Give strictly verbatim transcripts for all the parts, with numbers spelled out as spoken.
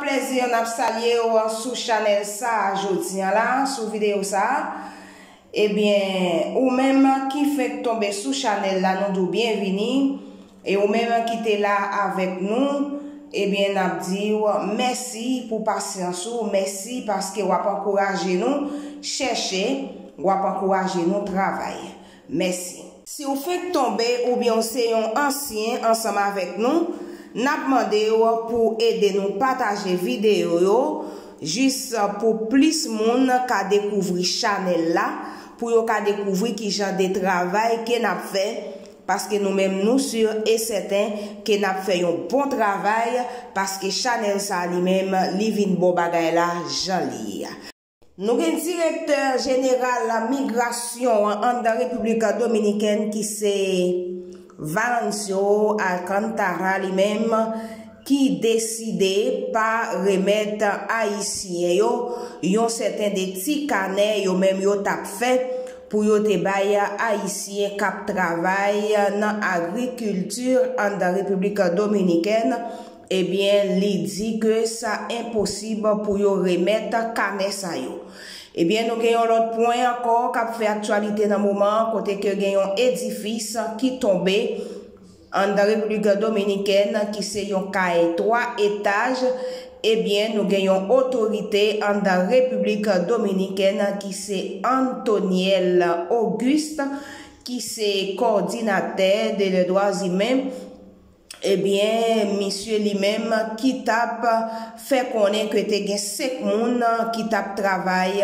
Plezi, n ap salye w sou chanèl sa a jodi a la, sou videyo sa a. Ebyen, ou menm ki fenk tonbe sou chanèl la, nou di w byenvini. E ou menm ki te la avèk nou, ebyen, n ap di w mèsi pou pasyans ou, mèsi paske w ap ankouraje nou chèche, w ap ankouraje nou travay. Mèsi. Si w fenk tonbe oubyen w se yon ansyen ansanm avèk nou, n ap mande w pou ede nou pataje videyo yo, jis pou plis moun ka dekouvri chanèl la, pou yo ka dekouvri ki jan de travay ke n ap fè, paske nou menm nou si e sèten ke n ap fè yon bon travay, paske chanèl sa a li menm li vin bon bagay la jan li ye a. Nou gen direktè jeneral migrasyon an anndan Repiblik Dominikèn ki se Valencio Alcantara li menm ki deside pa remèt Ayisyen yo yon sèten de ti kanè yo menm yo t ap fè pou yo te bay Ayisyen k ap travay nan agrikilti anndan Repiblik Dominikèn. Ebyen, li di ke sa enposib pou yo remèt kanè sa yo. Ebyen, nou gen yon lòt pwen ankò k ap fè aktyalite nan moman an, kote ke gen yon edifis ki tonbe anndan Repiblik Dominikèn, ki se yon kay twa etaj. Ebyen, nou gen yon otorite anndan Repiblik Dominikèn ki se Antoniel Auguste, ki se kowòdinatè de lè dwa imen. Ebyen, misye li menm ki t ap fè konnen ke te gen senk moun ki t ap travay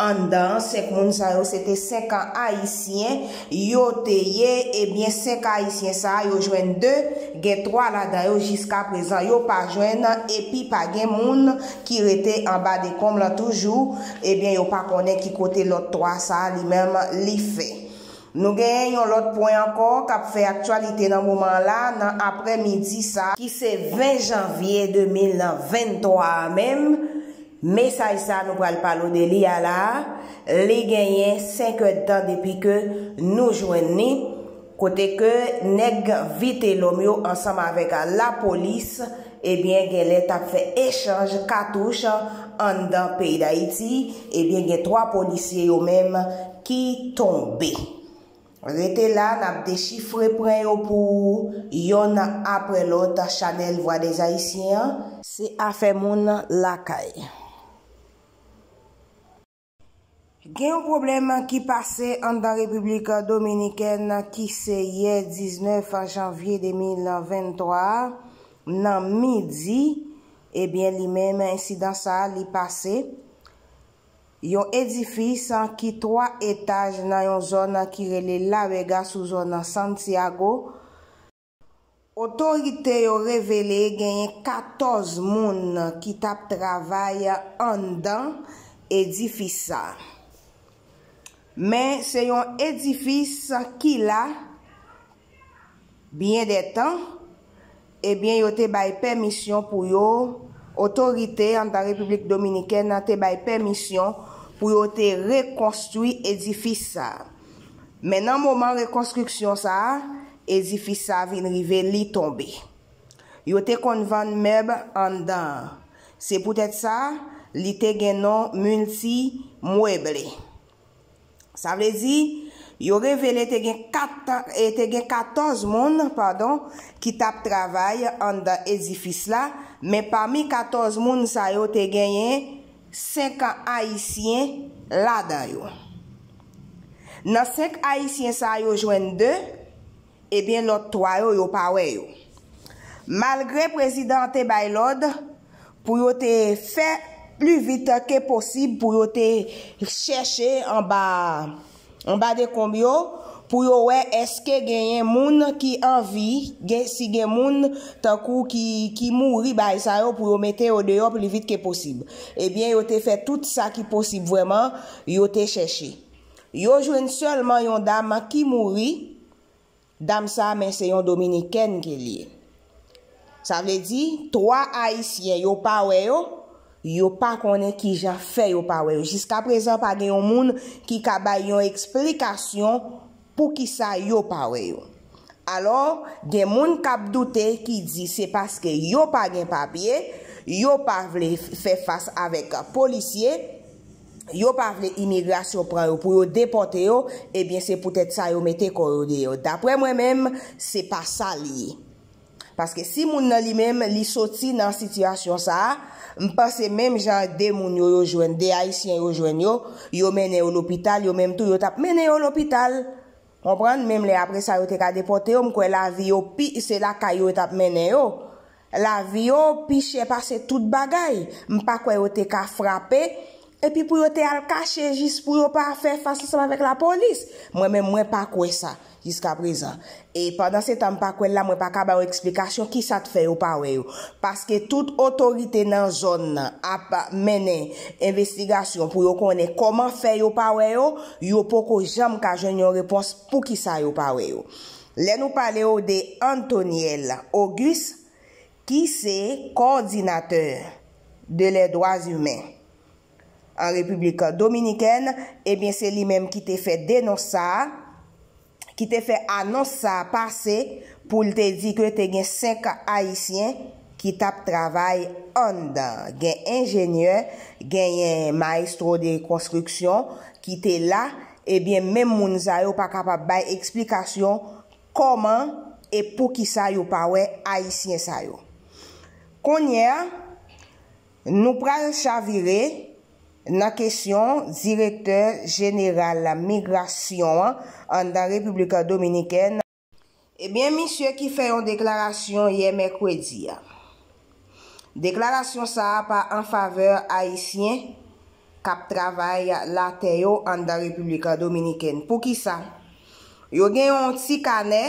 anndan. Senk moun sa yo, se te senk Ayisyen yo te ye. Ebyen, senk Ayisyen sa a, yo jwenn de, gen twa ladan yo jiska prezan yo pa jwenn, epi pa gen moun ki rete anba dekonm lan toujou. Ebyen, yo pa konnen ki kote lòt twa sa a li menm li fè. Nou gen yon lòt pwen ankò k ap fè aktyalite nan moman an la, nan aprèmidi sa, ki se ven janvye de mil venntwa a menm. Mesaj sa a nou pral pale w de li a la a, li genyen senk èdtan depi ke nou jwenn li, kote ke nèg Vitelòm yo ansanm avèk lapolis, ebyen, genlè t ap fè echanj katouch anndan peyi Dayiti, ebyen, gen twa polisye yo menm ki tonbe. Rete la, n ap dechifre pwen yo pou ou, yonn apre lòt, chanèl Vwa dè Ayisyen an. Se afè moun lakay. Gen yon pwoblèm ki pase anndan Repiblik Dominikèn ki se yè diznèf janvye de mil venntwa a, nan midi, ebyen, li menm ensidan sa a, li pase. Yon edifis ki twa etaj nan yon zòn ki rele La Vega sou zòn Santiago. Otorite yo revele genyen katòz moun ki t ap travay anndan edifis sa. Men se yon edifis ki la byen dè tan, ebyen, yo te bay pèmisyon pou yo, otorite anndan Repiblik Dominikèn nan te bay pèmisyon pou yo te rekonstwi edifis sa a. Men nan moman rekonstriksyon sa a, edifis sa a vin rive li tonbe. Yo te konn vann mèb anndan an. Se poutèt sa, li te gen non Multi Mueble. Sa vle di, yo revele te gen kat, e te gen katòz moun, padon, ki t ap travay anndan edifis la, men pami katòz moun sa yo te genyen senk Ayisyen ladan yo. Nan senk Ayisyen sa yo jwenn de, ebyen lòt twa yo, yo pa wè yo. Malgre prezidan an te bay lòd pou yo te fè pli vit ke posib, pou yo te chèche anba, anba dekonm yo, pou yo wè èske genyen moun ki anvi, gen, si gen moun tankou ki, ki mouri bay sa yo, pou yo mete yo deyò pli vit ke posib. Ebyen, yo te fè tout sa ki posib vrèman, yo te chèche. Yo jwenn sèlman yon dam ki mouri. Dam sa, men se yon Dominikèn ke l ye. Sa vle di, twa Ayisyen, yo pa wè yo, yo pa konnen kijan fè yo pa wè yo. Jiskaprezan, pa gen yon moun ki ka bay yon eksplikasyon poukisa yo pa wè yo. Alò, gen moun k ap doute ki di se paske yo pa gen papye, yo pa vle fè fas avèk polisye, yo pa vle imigrasyon pran yo pou yo depòte yo, ebyen se poutèt sa yo mete kò yo deyò. Daprè mwen menm, se pa sa l ye. Paske si moun nan li menm, li soti nan sitiyasyon sa a, m panse menm jan de moun yo, yo jwenn, de Ayisyen yo jwenn yo, yo mennen yo lopital, yo menm tou, yo t ap mennen yo lopital. Konprann? Menm lè apre sa yo te ka depòte yo, m kwè lavi yo pi, se lakay yo yo t ap mennen yo. Lavi yo pi chè pase tout bagay. M pa kwè yo te ka frape. Epi pou yo te al kache jis pou yo pa fè fas ansanm avèk lapolis. Mwen menm, mwen pa kwè sa jiska prezan. E pandan se tan m pa kwè l la, mwen pa ka ba yo eksplikasyon kisa t fè yo pa wè yo. Paske tout otorite nan zòn nan ap mennen envestigasyon pou yo konnen kòman fè yo pa wè yo, yo poko janm ka jwenn yon repons poukisa yo pa wè yo. Lè nou pale w de Antoniel Auguste, ki se kowòdinatè de les droits humains an Repiblik Dominikèn, ebyen se li menm ki te fè denons sa a, ki te fè anons sa a pase pou l te di ke te gen senk Ayisyen ki t ap travay anndan. Gen enjenyè, genyen maestro de konstriksyon ki te la, ebyen menm moun sa yo pa kapab bay eksplikasyon kòman e poukisa yo pa wè Ayisyen sa yo. Kounye a, nou pral chavire nan kesyon direktè jeneral migrasyon an anndan Repiblik Dominikèn. Ebyen, misye ki fè yon deklarasyon yè mèkredi a. Deklarasyon sa a pa an favè Ayisyen k ap travay latè yo anndan Repiblik Dominikèn. Poukisa? Yo gen yon ti kanè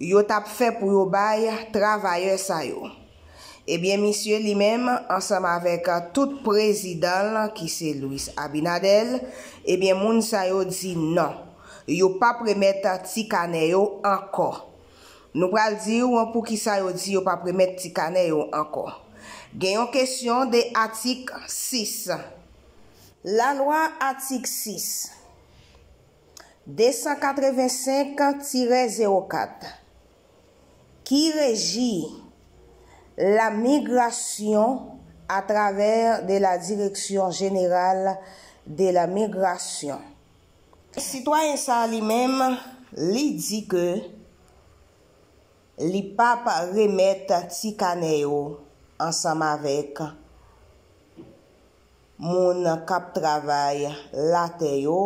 yo t ap fè pou yo bay travayè sa yo. Ebyen, misye li menm, ansanm avèk tout prezidan l, ki se Luis Abinader, ebyen, moun sa yo di non. Yo p ap remèt ti kanè yo ankò. Nou pral di w poukisa yo di yo p ap remèt ti kanè yo ankò. Gen yon kesyon de atik sis. Lalwa atik sis, de san katrevensenk tirè zewo kat, ki reji la migration à travers de la Direction Générale de la Migration. Sitwayen sa a li menm, li di ke li p ap remèt ti kanè yo ansanm avèk moun k ap travay latè yo,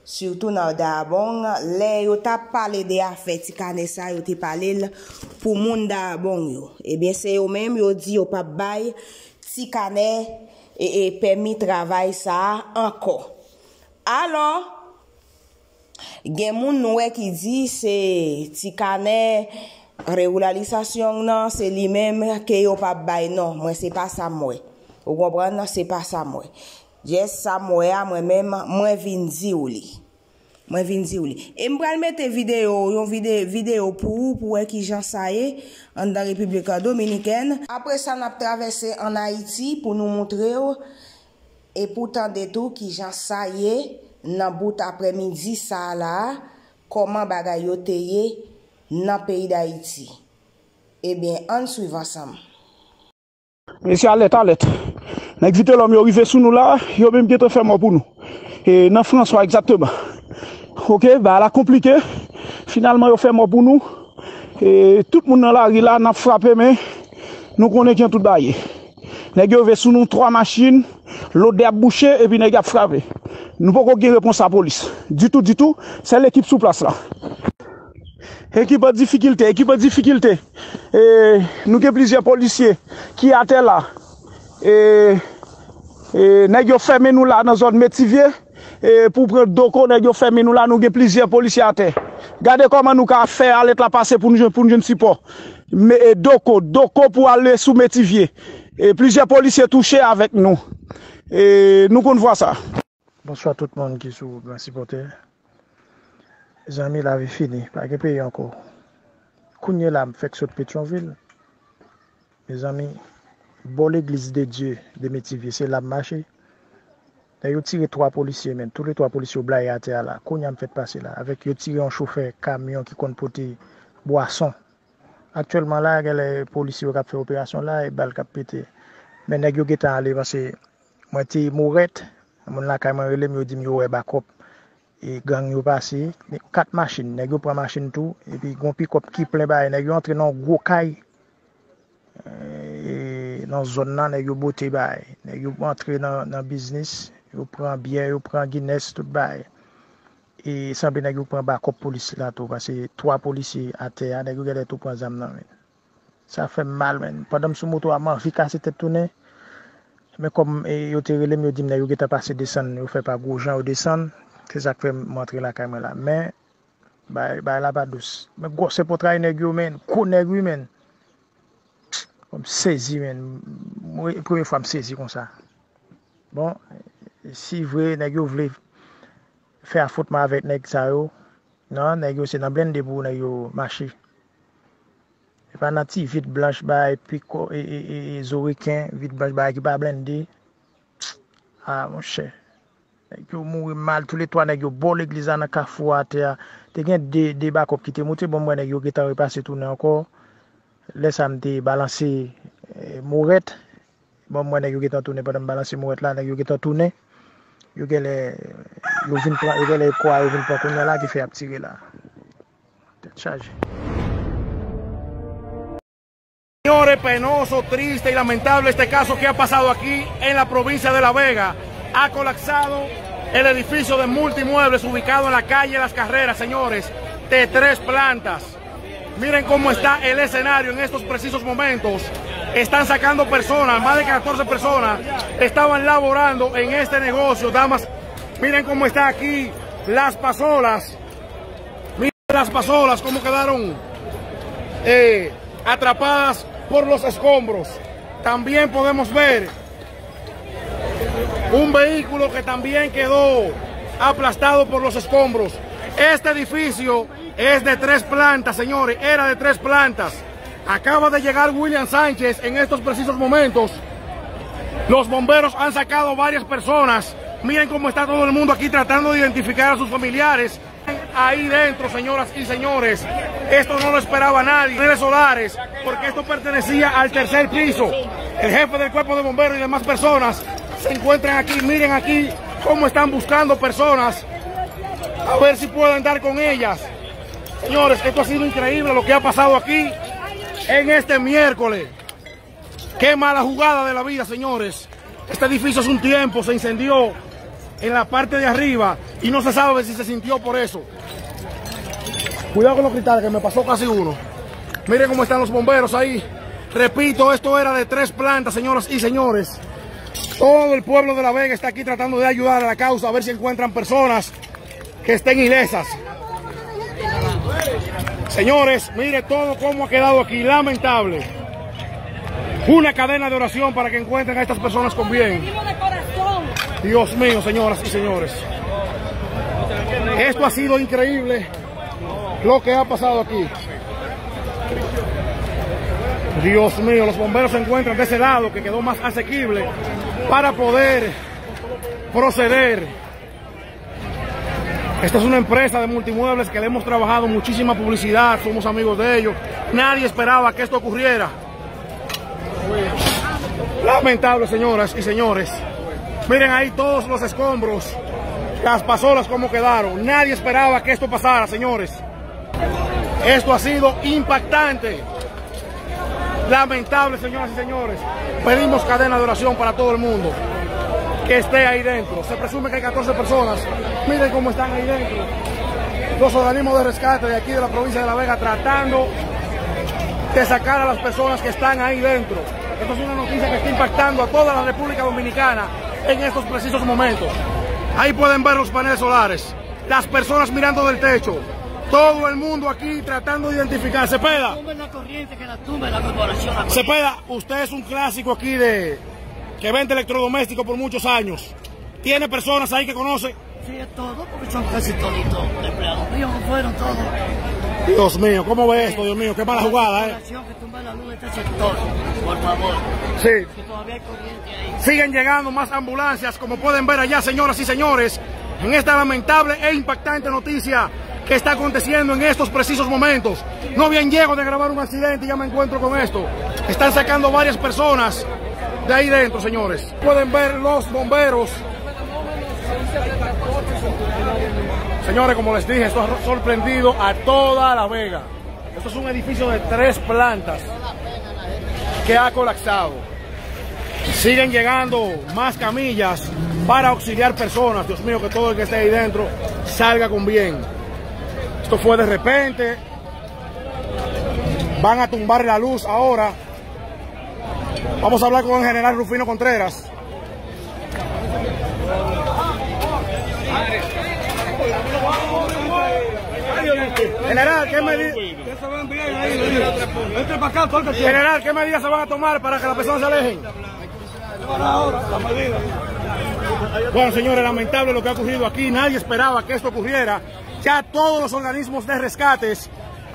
sitou nan Dayabong, lè yo t ap pale de afè ti kanè sa, yo te pale l pou moun Dayabong yo. Ebyen, se yo menm, yo di yo p ap bay ti kanè e, e pèmi travay sa a ankò. Alò, gen moun nou wè ki di se ti kanè rewoulalisasyon nan, se li menm ke yo p ap bay non. Mwen, se pa sa m wè. Ou konprann? Se pa sa m wè. Jès sa m wè a, mwen menm, mwen vin di w li. Mwen vin di w li. E m pral mete videyo, yon vide-, videyo pou ou, pou wè kijan sa ye anndan Repiblik Dominikèn. Apre sa, n ap travèse ann Ayiti pou nou montre w e pou tande tou kijan sa ye nan bout aprèmidi sa a la a, kòman bagay yo te ye nan peyi Dayiti. Ebyen, ann swiv ansanm. Mesye, alèt, alèt. Nèg Vitelòm yo rive sou nou la, yo menm gentan fè mò pou nou. E nan Franswa egzakteman. Oke, bagay la konplike. Finalman, yo fè mò pou nou. E tout moun nan lari la, n ap frape, men nou konnen jan tout bagay ye. Nèg yo rive sou nou, twa machin, lòt de ap bouche, epi nèg yo ap frape. Nou poko gen repons lapolis. Ditou, ditou, sèl ekip sou plas la. Ekip an difikilte, ekip an difikilte. E, nou gen plizyè polisye ki atè la. E, e, nèg yo fèmen nou la nan zòn Metivye. E, pou pran Doko, nèg yo fèmen nou la, nou gen plizyè polisye atè. Gade kòman nou ka fè alèt la pase pou nou jwenn, pou nou jwenn sipò. Men, e, Doko, Doko pou ale sou Metivye. E, plizyè polisye touche avèk nou. E, nou konn vwa sa. Bonswa tout moun ki sou Gran Sipòtè. Mezanmi, lavi fini, pa gen peyi ankò. Kounye la, m fèk sot Petyonvil. Mezanmi, bò legliz de Dye de Metivye, se la m mache. Lè yo tire twa polisye, men tou le twa polisye yo blayi atè a la. Kounye a m fèk pase la, avèk yo tire yon chofè kamyon ki konn pote bwason. Aktyèlman la, gen lè polisye yo k ap fè operasyon la, e bal k ap pete. Men nèg yo gentan ale, paske mwen te Morèt, moun lakay mwen rele m, yo di m yo wè bakòp. E gang yo pase, kat machin, nèg yo pran machin tou, epi gon pikòp ki plen bagay, nèg yo antre nan yon gwo kay, e, nan zòn nan, nèg yo bote bagay, nèg yo antre nan, nan biznis, yo pran byè, yo pran Guinness, tout bagay. E sanble nèg yo pran bakòp polis la tou, paske twa polisye atè a, nèg yo genlè tou pran zam nan men. Sa fè m mal, men. Pandan m sou moto a, m anvi kase tèt tounen. Men kòm, e, yo te rele m, yo di m nèg yo gentan pase desann, yo fè pa Gwojan, yo desann. Se sa k fè m antre lakay mwen la. Men, bay, bay la pa dous. Men gwosè pòtray nèg yo, men. Gwo nèg, wi, men. Bon, m sezi, men. Mwen, premye fwa m sezi konsa. Bon, si vre, nèg yo vle fè afwontman avèk nèg sa yo, non, nèg yo se nan blende pou nèg yo mache. Se pa nan ti vit blanch bay piko, e, e, e, e, zo reken, vit blanch bay ki pa blende. A, monchè. Nèg yo mouri mal, toulètwa nèg yo bò legliz la nan kafou atè a. Te gen de, de bakòp ki te moute, bon, m wè nèg yo gentan repase tounen ankò. Lè sa m te balanse, e, Morèt. Bon, m wè nèg yo gentan tounen pandan m balanse Morèt la, nèg yo gentan tounen. Yo genlè, yo vin pran, yo genlè kwa yo vin pran kounye a la ki fè y ap tire la. Tèt chaje. Señores, penoso, triste y lamentable este caso que ha pasado aquí en la provincia de La Vega. Ha colapsado el edificio de Multimuebles ubicado en la calle Las Carreras, señores, de tres plantas. Miren cómo está el escenario en estos precisos momentos. Están sacando personas, más de catorce personas estaban laborando en este negocio, damas. Miren cómo está aquí las pasolas. Miren las pasolas, cómo quedaron, eh, atrapadas por los escombros. También podemos ver un vehículo que también quedó aplastado por los escombros. Este edificio es de tres plantas, señores, era de tres plantas. Acaba de llegar William Sánchez en estos precisos momentos. Los bomberos han sacado varias personas. Miren cómo está todo el mundo aquí tratando de identificar a sus familiares. Ahí dentro, señoras y señores, esto no lo esperaba nadie. Paneles solares, porque esto pertenecía al tercer piso. El jefe del cuerpo de bomberos y demás personas se encuentran aquí. Miren aquí cómo están buscando personas. A ver si pueden dar con ellas. Señores, esto ha sido increíble lo que ha pasado aquí en este miércoles. Qué mala jugada de la vida, señores. Este edificio hace un tiempo se incendió en la parte de arriba y no se sabe si se sintió por eso. Cuidado con los cristales, que me pasó casi uno. Miren cómo están los bomberos ahí. Repito, esto era de tres plantas, señoras y señores. Todo el pueblo de La Vega está aquí tratando de ayudar a la causa, a ver si encuentran personas que estén ilesas. Señores, mire todo cómo ha quedado aquí, lamentable. Una cadena de oración para que encuentren a estas personas con bien. Dios mío, señoras y señores. Esto ha sido increíble lo que ha pasado aquí. Dios mío, los bomberos se encuentran de ese lado que quedó más asequible para poder proceder. Esta es una empresa de Multimuebles que le hemos trabajado muchísima publicidad, somos amigos de ellos. Nadie esperaba que esto ocurriera. Lamentable, señoras y señores. Miren ahí todos los escombros, las pasolas cómo quedaron. Nadie esperaba que esto pasara, señores. Esto ha sido impactante. Lamentable, señoras y señores. Pedimos cadena de oración para todo el mundo que esté ahí dentro. Se presume que hay catorce personas. Miren cómo están ahí dentro. Los organismos de rescate de aquí de la provincia de La Vega tratando de sacar a las personas que están ahí dentro. Esto es una noticia que está impactando a toda la República Dominicana en estos precisos momentos. Ahí pueden ver los paneles solares, las personas mirando del techo. Todo el mundo aquí tratando de identificar. Cepeda. Tumben la corriente, que la tumbe la corporación. Cepeda, usted es un clásico aquí de que vende electrodomésticos por muchos años. ¿Tiene personas ahí que conoce? Sí, es todo, porque son casi toditos empleados míos, fueron todos. Dios mío, ¿cómo ve esto, Dios mío? Qué mala jugada, ¿eh? Corporación que tumba la luz de este sector, por favor. Sí. Que todavía hay corriente ahí. Siguen llegando más ambulancias, como pueden ver allá, señoras y señores, en esta lamentable e impactante noticia que está aconteciendo en estos precisos momentos. No bien llego de grabar un accidente y ya me encuentro con esto. Están sacando varias personas. De ahí dentro, señores. Pueden ver los bomberos. Señores, como les dije, esto ha sorprendido a toda La Vega. Esto es un edificio de tres plantas que ha colapsado. Siguen llegando más camillas para auxiliar personas. Dios mío, que todo el que esté ahí dentro salga con bien. Esto fue de repente. Van a tumbar la luz ahora. Vamos a hablar con el general Rufino Contreras. General, ¿qué medi- General, ¿qué medidas se van a tomar para que las personas se alejen? Bueno, señores, lamentable lo que ha ocurrido aquí. Nadie esperaba que esto ocurriera. Ya todos los organismos de rescates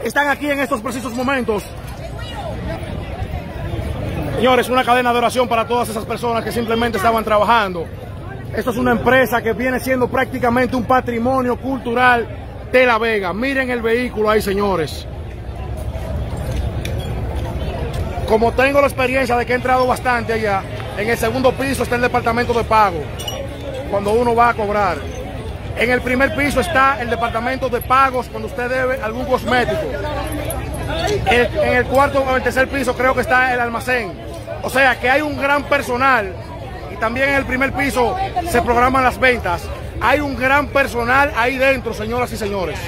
están aquí en estos precisos momentos. Señores, una cadena de oración para todas esas personas que simplemente estaban trabajando. Esto es una empresa que viene siendo prácticamente un patrimonio cultural de La Vega. Miren el vehículo ahí, señores. Como tengo la experiencia de que he entrado bastante allá, en el segundo piso está el departamento de pago, cuando uno va a cobrar. En el primer piso está el departamento de pagos cuando usted debe algún cosmético. El- en el cuarto o el tercer piso creo que está el almacén. O sea que hay un gran personal y también en el primer piso se programan las ventas. Hay un gran personal ahí dentro, señoras y señores.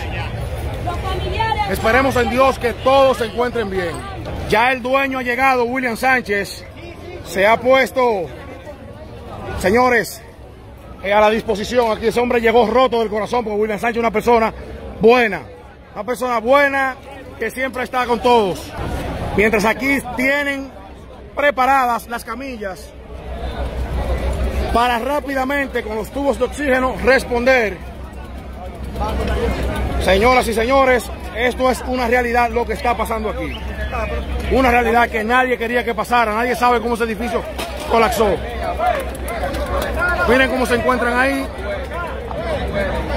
Esperemos en Dios que todos se encuentren bien. Ya el dueño ha llegado, William Sánchez. Se ha puesto, señores, eh, a la disposición. Aquí ese hombre llegó roto del corazón porque William Sánchez es una persona buena. Una persona buena que siempre está con todos. Mientras aquí tienen preparadas las camillas para rápidamente con los tubos de oxígeno responder. Señoras y señores, esto es una realidad lo que está pasando aquí. Una realidad que nadie quería que pasara. Nadie sabe cómo ese edificio colapsó. Miren cómo se encuentran ahí,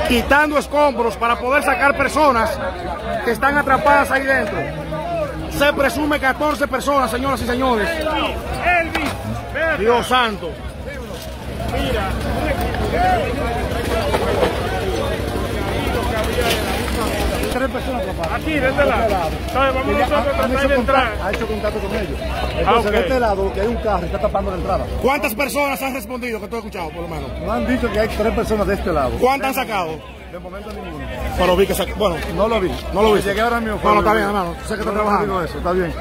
quitando escombros para poder sacar personas que están atrapadas ahí dentro. Se presume catorce personas, señoras y señores. Dios santo. Tres personas atrapadas. Aquí, de este lado. ¿Sabes? Vamos nosotros a tratar de entrar. Ha hecho contacto con ellos. Entonces, de este lado, que hay un carro, está tapando la entrada. ¿Cuántas personas han respondido que tú has escuchado, por lo menos? No han dicho que hay tres personas de este lado. ¿Cuántas han sacado? De momento ninguno. Pero vi que sac- bueno, no lo vi. No lo vi. Llegué ahora mismo. Bueno, está bien, hermano. Sé que está trabajando. Eso, está bien.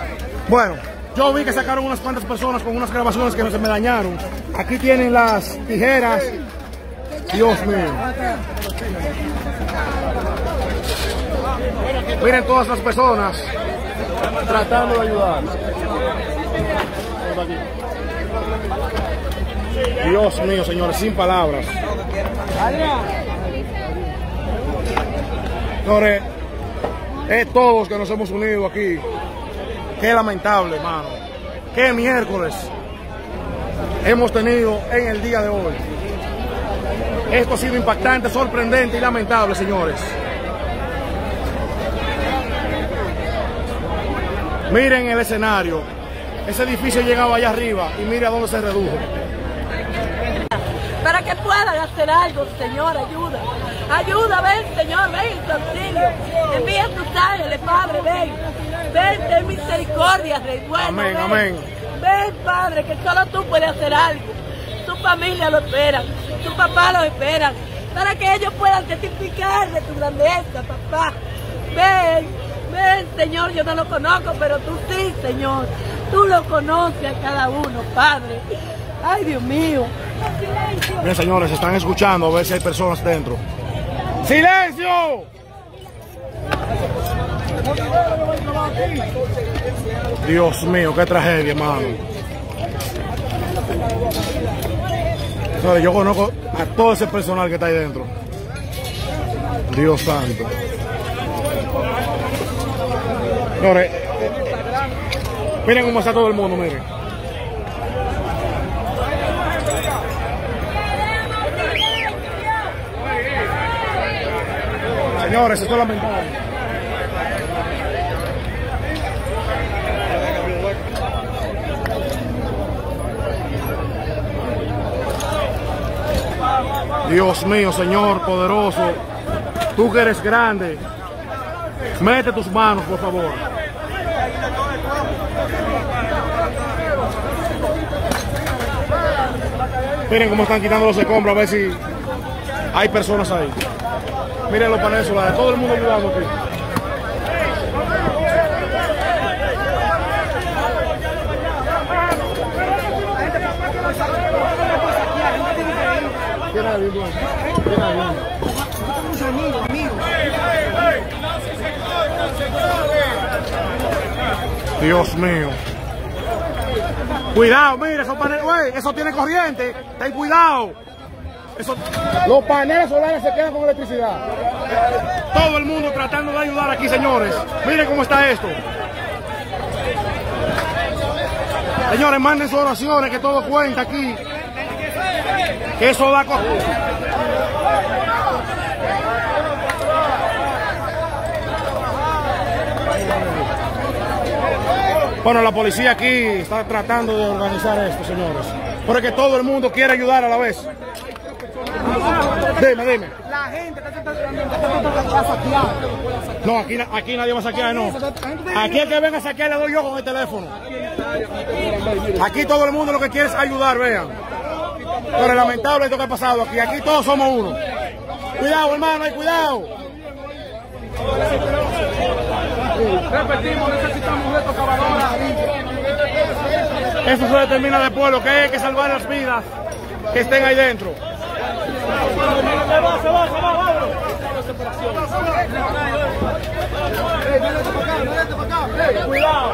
Bueno, yo vi que sacaron unas cuantas personas con unas grabaciones que se me dañaron. Aquí tienen las tijeras. Dios mío. Miren todas las personas tratando de ayudar. Dios mío, señores, sin palabras. Señores, es todos que nos hemos unido aquí. Qué lamentable, hermano. Qué miércoles hemos tenido en el día de hoy. Esto ha sido impactante, sorprendente y lamentable, señores. Miren el escenario. Ese edificio llegaba allá arriba y mira dónde se redujo. Para que puedan hacer algo, Señor, ayuda. Ayuda, ven, Señor, ven en tu auxilio. Envía tus ángeles, Padre, ven. Ven, ten misericordia, Rey bueno. Amén, ven. Amén. Ven, Padre, que solo tú puedes hacer algo. Su familia lo espera, su papá lo espera, para que ellos puedan testificar de tu grandeza, papá. Ven, ven, Señor, yo no lo conozco, pero tú sí, Señor. Tú lo conoces a cada uno, Padre. Ay, Dios mío. Bien, señores, están escuchando a ver si hay personas dentro. ¡Silencio! Dios mío, qué tragedia, hermano. Señores, yo conozco a todo ese personal que está ahí dentro. Dios santo. Señores, miren cómo está todo el mundo, miren. Señores, esto es lamentable. Dios mío, Señor poderoso, tú que eres grande, mete tus manos, por favor. Miren cómo están quitando los escombros, a ver si hay personas ahí. Miren los paneles solares, todo el mundo ayudando aquí. Dios mío. Cuidado, mira, esos paneles, güey, eso tiene corriente. Ten cuidado. Eso, los paneles solares se quedan con electricidad. Todo el mundo tratando de ayudar aquí, señores. Miren cómo está esto. Señores, manden sus oraciones, que todo cuenta aquí. Que eso da co- Bueno, la policía aquí está tratando de organizar esto, señores. Porque todo el mundo quiere ayudar a la vez. Dime, dime. La gente está tratando de saquear. No, aquí, na- aquí nadie va a saquear, no. Aquí el que venga a saquear le doy yo con el teléfono. Aquí todo el mundo lo que quiere es ayudar, vean. Pero lamentable esto que ha pasado aquí. Aquí todos somos uno. Cuidado, hermano, y cuidado. Repetimos, necesitamos una excavadora. Eso se determina después, lo que hay es que salvar las vidas que estén ahí dentro. Cuidado.